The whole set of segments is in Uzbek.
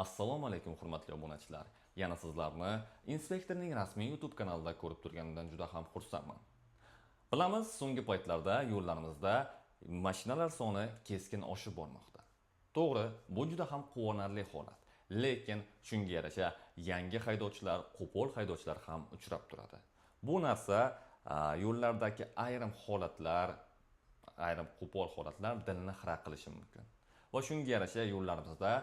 Assalomu alaykum, hurmatli obunachilar. Yana sizlarni Inspektorning rasmiy YouTube kanalida ko'rib turganimdan juda ham xursandman. Bilamiz, so'nggi paytlarda yo'llarimizda mashinalar soni keskin oshib bormoqda. To'g'ri, bu juda ham quvonarli holat. Lekin shunga yarasha yangi haydovchilar, qo'pol haydovchilar ham uchrab turadi. Bu narsa yo'llardagi ayrim holatlar, ayrim qo'pol holatlar dilni xira qilishi mumkin. Va shunga yarasha yo'llarimizda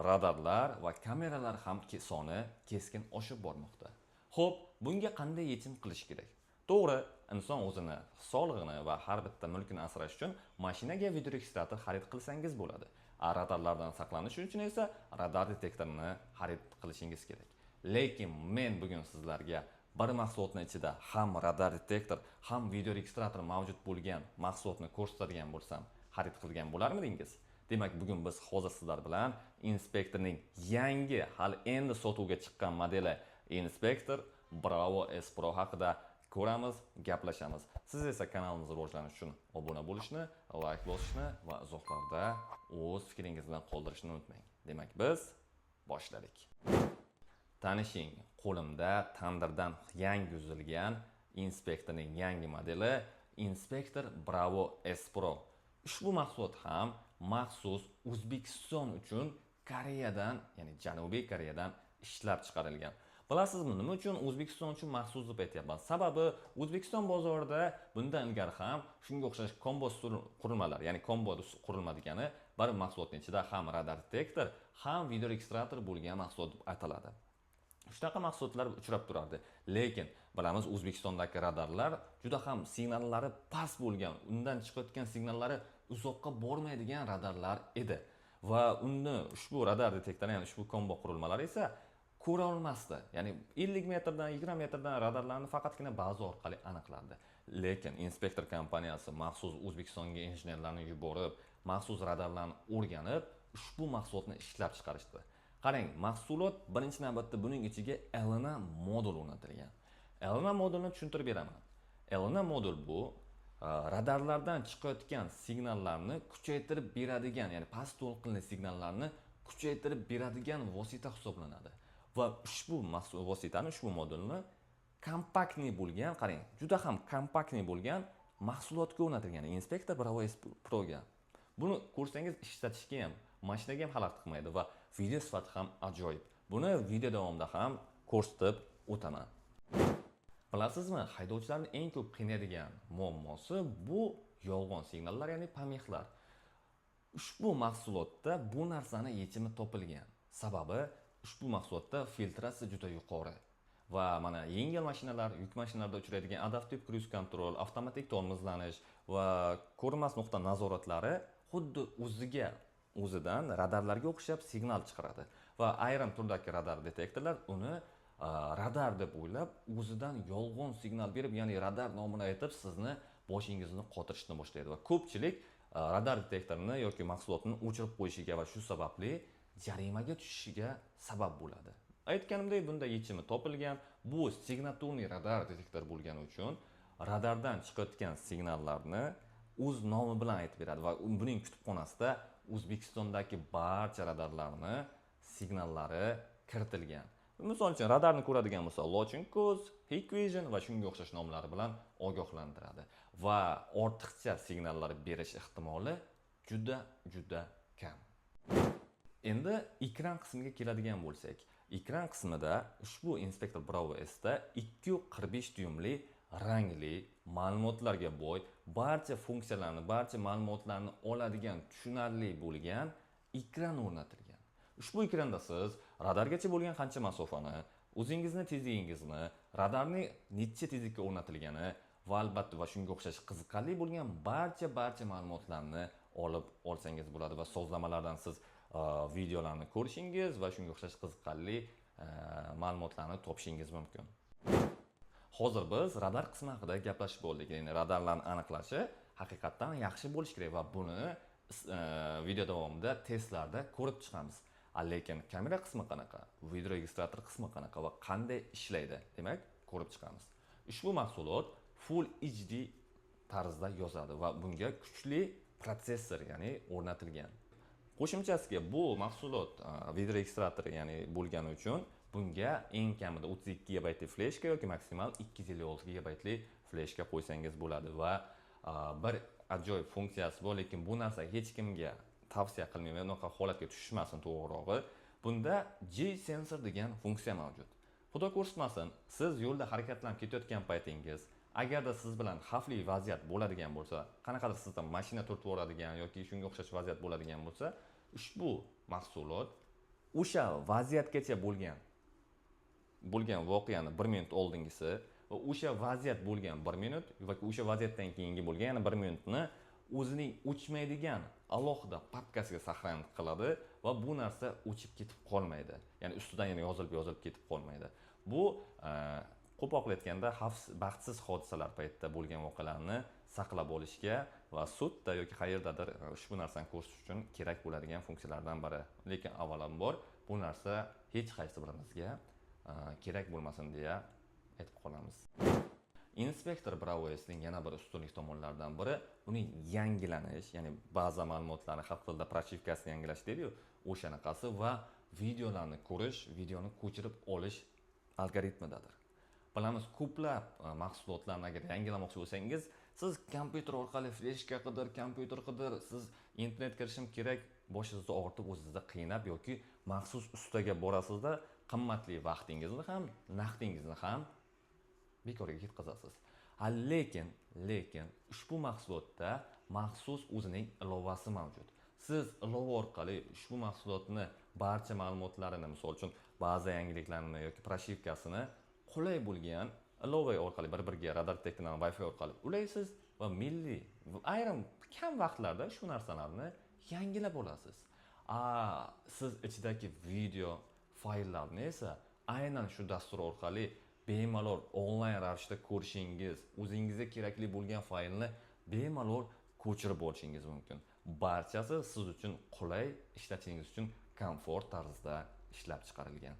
radarlar va kameralar ham soni keskin oshib bormoqda. Xo'p, bunga qanday yechim qilish kerak? To'g'ri, inson o'zini sog'lig'ini va har bitta mulkini asrash uchun mashinaga videoregistrator xarid qilsangiz bo'ladi. A radarlardan saqlanish uchun esa radar detektorini xarid qilishingiz kerak. Lekin men bugun sizlarga bir mahsulotni ichida ham radar detektor, ham videoregistrator mavjud bo'lgan mahsulotni ko'rsatadigan bo'lsam, xarid qilgan bo'larmidingiz? Demak, bugun biz hozir sizlar bilan Inspektorning yangi, hali endi sotuvga chiqqan modeli Inspektor Bravo S Pro haqida ko'ramiz, gaplashamiz. Siz esa kanalimiz rivojlanishi uchun obuna bo'lishni, layk bosishni va izohlarda o'z fikringizni qoldirishni unutmang. Demak, biz boshladik. Tanishing, qo'limda tandirdan yangi uzilgan Inspektorning yangi modeli Inspektor Bravo S Pro. Ushbu mahsulot ham maxsus O'zbekiston uchun Koreyadan, ya'ni Janubiy Koreyadan ishlab chiqarilgan. Bilasizmi, nima uchun O'zbekiston uchun maxsus deb aytyapman? Sababi O'zbekiston bozorida bundan ilgari ham shunga o'xshash kombo qurilmalar, ya'ni kombo qurilma degani bir mahsulotning ichida ham radar detektor, ham videoregistrator bo'lgan mahsulot deb ataladi. Shunaqa mahsulotlar uchrab turardi. Lekin bilamiz, O'zbekistondagi radarlar juda ham signallari past bo'lgan, undan chiqayotgan signallari uzoqqa bormaydigan radarlar edi. Va uni ushbu radar detektori, ya'ni ushbu kombo qurilmalari esa ko'ra olmasdi. Ya'ni 50 metrdan, 20 metrdan radarlarni faqatgina baza orqali aniqlardi. Lekin Inspektor kompaniyasi maxsus O'zbekistonga injenerlarni yuborib, maxsus radarlarni o'rganib, ushbu mahsulotni ishlab chiqarishdi. Qarang, mahsulot birinchi navbatda buning ichiga LNA modul o'rnatilgan. LNA modulni tushuntirib beraman. LNA modul bu radarlardan chiqayotgan signallarni kuchaytirib beradigan, ya'ni past to'lqinli signallarni kuchaytirib beradigan vosita hisoblanadi. Va ushbu vositani, ushbu modulni kompaktniy bo'lgan, qarang, juda ham kompaktniy bo'lgan mahsulotga o'rnatilgan Inspektor Bravo S Proga. Buni ko'rsangiz, ishlatishga ham, mashinaga ham xalaqit qilmaydi va video sifati ham ajoyib. Buni video davomida ham ko'rsatib o'taman. Bilasizmi, haydovchilarni eng ko'p qiynaydigan muammosi bu yolg'on signallar, ya'ni помех lar. Ushbu mahsulotda bu narsani yechimi topilgan. Sababi ushbu mahsulotda filtratsiya juda yuqori. Va mana yengil mashinalar, yuk mashinalarida uchraydigan adaptiv cruise control, avtomatik tormozlanish va ko'rinmas nuqta nazoratlari xuddi o'ziga o'zidan radarlarga o'xshab signal chiqaradi. Va ayrim turdagi radar detektorlar uni radar deb o'ylab, o'zidan yolg'on signal berib, ya'ni radar nomini aytib, sizni boshingizni qotirishni boshlaydi va ko'pchilik radar detektorini yoki mahsulotni o'chirib qo'yishiga va shu sababli jarimaga tushishiga sabab bo'ladi. Aytganimdek, bunda yechimi topilgan. Bu сигнатурный radar detektor bo'lgani uchun radardan chiqayotgan signallarni o'z nomi bilan aytib beradi va buning kutubxonasida O'zbekistondagi barcha radarlarni signallari kiritilgan. Misol uchun, radarni ko'radigan bo'lsa, Lochin ko'z, Hikvision va shunga o'xshash nomlari bilan ogohlantiradi va ortiqcha signallar berish ehtimoli juda juda kam. Endi ekran qismiga keladigan bo'lsak, ekran qismida ushbu Inspector Bravo S da 2,45 dyumli rangli, ma'lumotlarga boy, barcha funksiyalarni, barcha ma'lumotlarni oladigan, tushunarli bo'lgan ekran o'rnatilgan. Ushbu ekranda siz radargacha bo'lgan qancha masofani, o'zingizni tezligingizni, radarning necha tezlikka o'rnatilgani va albatta va shunga o'xshash qiziqarli bo'lgan barcha ma'lumotlarni olib olsangiz bo'ladi va sozlamalardan siz videolarni ko'rishingiz va shunga o'xshash qiziqarli ma'lumotlarni topishingiz mumkin. Hozir biz radar qismi haqida gaplashib bo'ldik. Ya'ni radarlarni aniqlashi haqiqatdan yaxshi bo'lishi kerak va buni video davomida testlarda ko'rib chiqamiz. A lekin kamera qismi qanaqa, video registrator qismi qanaqa va qanday ishlaydi? Demak, ko'rib chiqamiz. Ushbu mahsulot Full HD tarzda yozadi va bunga kuchli protsessor, ya'ni o'rnatilgan. Qo'shimchasiga bu mahsulot videoregistrator, ya'ni bo'lgani uchun bunga eng kamida 32 gigabaytli fleshka yoki maksimal 256 gigabaytli fleshka qo'ysangiz bo'ladi va bir ajoyib funksiyasi bor, lekin bu narsa hech kimga tavsiya qilmayman, unaqa holatga tushmasin to'g'rirog'i. Bunda G sensor degan funksiya mavjud. Xudo ko'rsatmasin, siz yo'lda harakatlanib ketayotgan paytingiz, agarda siz bilan xavfli vaziyat bo'ladigan bo'lsa, qanaqadir sizdan mashina turtib yuboradigan yoki shunga o'xshash vaziyat bo'ladigan bo'lsa, ushbu mahsulot o'sha vaziyatgacha bo'lgan voqeani 1 minut oldingisi va o'sha vaziyat bo'lgan 1 minut va o'sha vaziyatdan keyingi bo'lgan yana 1 minutni o'zining o'chmaydigan alohida papkasiga saqlanib qiladi va bu narsa o'chib ketib qolmaydi. Ya'ni ustidan yana yozilib ketib qolmaydi. Bu qo'pol qilib aytganda baxtsiz hodisalar paytida bo'lgan voqealarni saqlab olishga va sudda yoki qayerdadir ushbu narsani ko'rsatish uchun kerak bo'ladigan funksiyalardan biri. Lekin avvalambor bu narsa hech qaysi birimizga kerak bo'lmasin deya aytib qolamiz. Inspektor Bravo S'ning yana bir ustunlik tomonlaridan biri uning yangilanish, ya'ni baza ma'lumotlarini har xilda proshivkasini yangilash deydi-yu, o'shanaqasi va videolarni ko'rish, videoni ko'chirib olish algoritmidadir. Bilamiz, ko'plab mahsulotlarni agar yangilamoqchi bo'lsangiz, siz kompyuter orqali fleshka qidir, kompyuter qidir, siz internet kirishim kerak, boshingizni og'ritib, o'zingizni qiynab yoki maxsus ustaga borasizda qimmatli vaqtingizni ham, naqdingizni ham bekorga ketkazasiz. Lekin ushbu mahsulotda maxsus o'zining ilovasi mavjud. Siz ilova orqali ushbu mahsulotni barcha ma'lumotlarini, misol uchun baza yangiliklarini yoki proshivkasini qulay bo'lgan ilova orqali bir-biriga radar detektoridan Wi-Fi orqali ulaysiz va milliy ayrim kam vaqtlarda shu narsalarni yangilab olasiz. Siz ichidagi video fayllarni esa aynan shu dastur orqali bemalol onlayn ravishda ko'rishingiz, o'zingizga kerakli bo'lgan faylni bemalol ko'chirib olishingiz mumkin. Barchasi siz uchun qulay, ishlatishingiz uchun komfort tarzda ishlab chiqarilgan.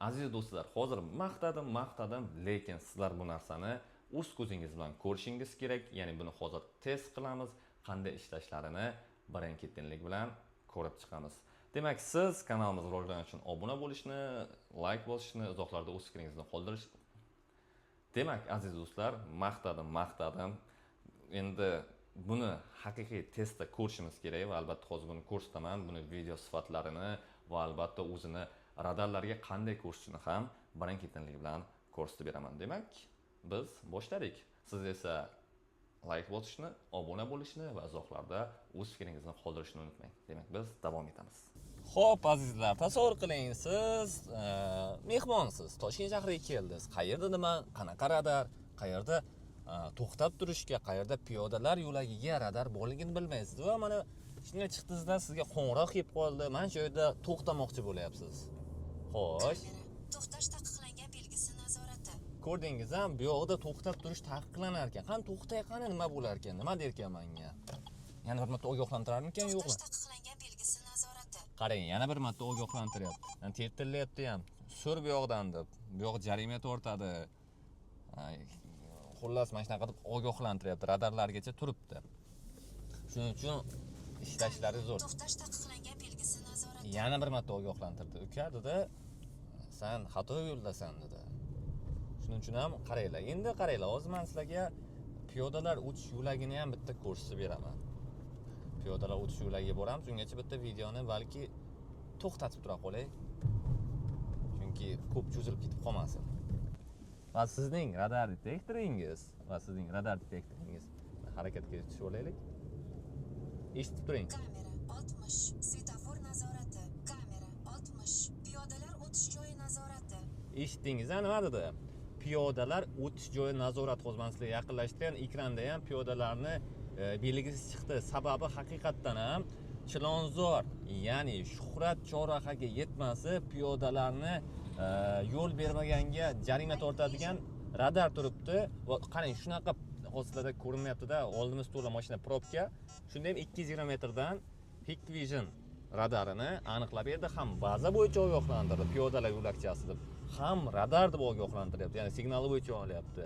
Aziz do'stlar, hozir maqtadim, lekin sizlar bu narsani o'z ko'zingiz bilan ko'rishingiz kerak. Ya'ni buni hozir test qilamiz, qanday ishlashlarini birin-ketinlik bilan ko'rib chiqamiz. Demak, siz kanalimiz rivojlanishi uchun obuna bo'lishni, like bosishni, izohlarda o'z fikringizni qoldirish. Demak, aziz do'stlar, maqtadim. Endi buni haqiqiy testda ko'rishimiz kerak va albatta hozir buni ko'rsataman, buni video sifatlarini va albatta o'zini radarlarga qanday ko'rsatishini ham birin-ketinlik bilan ko'rsatib beraman. Demak, biz boshladik. Siz esa like bosishni, obuna bo'lishni va izohlarda o'z fikringizni qoldirishni unutmang. Demak, biz davom etamiz. Xo'p, azizlar, tasavvur qiling, siz mehmonsiz, Toshkent shahriga keldingiz. Qayerda nima, qanaqa radar, qayerda to'xtab turishga, qayerda piyodalar yo'lagiga radar borligini bilmaysiz va mana shunday chiqdingizda sizga qo'ng'iroq kelib qoldi. Mana shu yerda to'xtamoqchi bo'lyapsiz. Xo'sh. To'xtash taqiqlangan belgisi nazorati. Ko'rdingiz ham, bu yoqda to'xtab turish taqiqlanar ekan. Qani to'xtay, qani nima bo'lar ekan? Nima der ekan menga? Yana bir marta ogohlantirarmikan, yo'qmi? To'xtash taqiqlangan belgisi nazorati. Qarang, yana bir marta ogohlantiryapti. Yani tertillayapti ham. Sur bu yoqdan deb. Bu yoq jarima tortadi. Xullas, mana shunaqa qilib ogohlantiryapti. Radarlargacha turibdi. Shuning uchun ishlashlari zo'r. To'xtash taqiqlangan belgisi nazorati. Yana bir marta ogohlantirdi. Uka dedi, sen xato yo'ldasan dedi. Shuning uchun ham qaranglar. Endi qaranglar, hozir men sizlarga piyodalar o'tish yo'lagini ham bitta ko'rsatib beraman. Piyodalar o'tish yo'lagiga boramiz, ungacha bitta videoni balki to'xtatib tura qolay. Chunki ko'p cho'zilib ketib qolmasin. Va sizning radar detektoringiz, harakatga tushib olaylik. Eshitib turing. Kamera 60, svetofor nazorati. Kamera 60, piyodalar o'tish joyi nazorati. Eshitdingiz, nima dedi? Piyodalar o'tish joyi nazorati. Hozir men sizlarga yaqinlashtirgan ekranda ham piyodalarni belgisi chiqdi. Sababi haqiqatdan ham Chilonzor, ya'ni Shuhrat chorrahaga yetmasi piyodalarni yo'l bermaganga jarima tortadigan radar turibdi. Va qarang, shunaqa hozir sizlarda ko'rinmayapti-da, oldimiz to'la mashina probka. Shunda ham 220 metrdan Hikvision radarini aniqlab berdi, ham baza bo'yicha ogohlantirdi, piyodalar yo'lakchasi deb, ham radar deb ogohlantiryapti, ya'ni signali bo'yicha olyapti.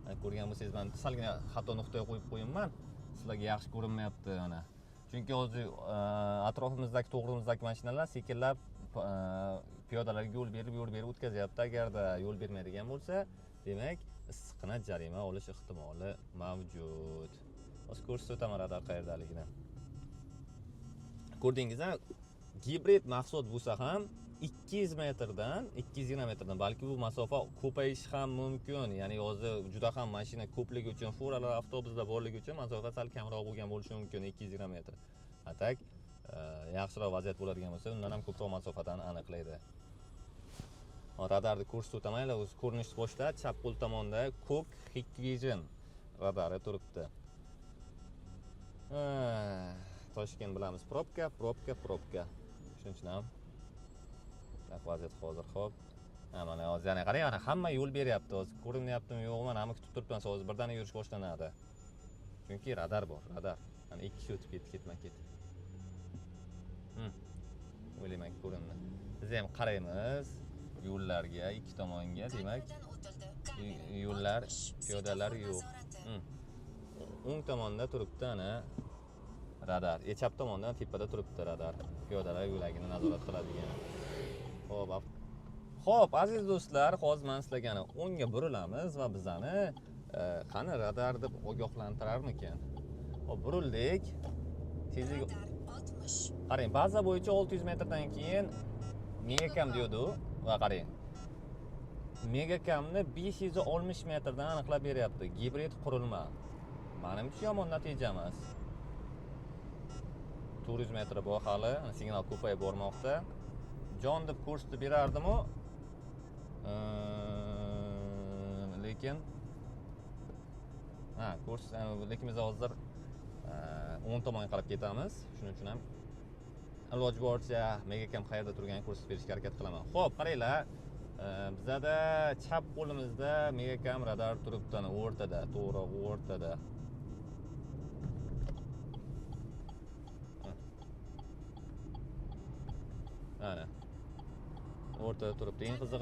Mana ko'rgan bo'lsangiz, men salgina xato nuqtaga qo'yib qo'yibman, sizlarga yaxshi ko'rinmayapti mana. Chunki hozir atrofimizdagi, to'g'rimizdagi mashinalar sekinlab piyodalarga yo'l berib o'tkazyapti. Agarda yo'l bermaydigan bo'lsa, demak, issiqqina jarima olish ehtimoli mavjud. Hozir ko'rsatib o'taman radar qayerdaligini. Ko'rdingizmi? Gibrid mahsulot bo'lsa ham 200 metrdan, 220 metrdan, balki bu masofa ko'payishi ham mumkin. Ya'ni hozir juda ham mashina ko'pligi uchun, furalar, avtobuslar borligi uchun masofa sal kamroq bo'lgan bo'lishi mumkin, 220 metr. A tak yaxshiroq vaziyat bo'ladigan bo'lsa, undan ham ko'proq masofadan aniqlaydi. Radarni ko'rsatib o'taman, o'zi ko'rinish boshida chap qo'l tomonda ko'k Hikvision radari turibdi. Toshkent bilamiz, probka, probka, probka. Shuning uchun ham vaziyat hozir. Xo'p. Ha, mana hozir yana qarang, mana hamma yo'l beryapti. Hozir ko'rinyaptimi, yo'qmi, mana hamma kutib turibdi. Hozir birdaniga yurish boshlanadi. Chunki radar bor, radar. Mana ikki kishi o'tib ketdi, ketma-ket. O'ylayman ko'rindi. Biz ham qaraymiz yo'llarga, ikki tomonga, demak, yo'llar, piyodalar yo'q. O'ng tomonda turibdi ana radar. Chap tomondan tepada turibdi radar. Piyodalar yo'lagini nazorat qiladigan. Xo'p, xo'p, aziz do'stlar, hozir men sizlarga o'ngga burilamiz va bizani qani radar deb ogohlantirarmikan? Xo'p, burildik. Tezlik 60. Qarang, baza bo'yicha 600 metrdan keyin Megacam deydi va qarang. Megacamni 560 metrdan aniqlab beryapti. Gibrid qurilma. Menimcha yomon natija emas. 400 metr bor hali, signal ko'payib bormoqda. Jon deb ko'rsatib berardim-u. Lekin ha, lekin biz hozir o'ng tomonga qarab ketamiz. Shuning uchun ham iloji boricha Megacam qayerda turganini ko'rsatib berishga harakat qilaman. Xo'p, qaranglar, bizada chap qo'limizda Megacam radar turibdi, ana o'rtada, to'g'ri o'rtada. Ana o'rtada turibdi. Eng qizig'i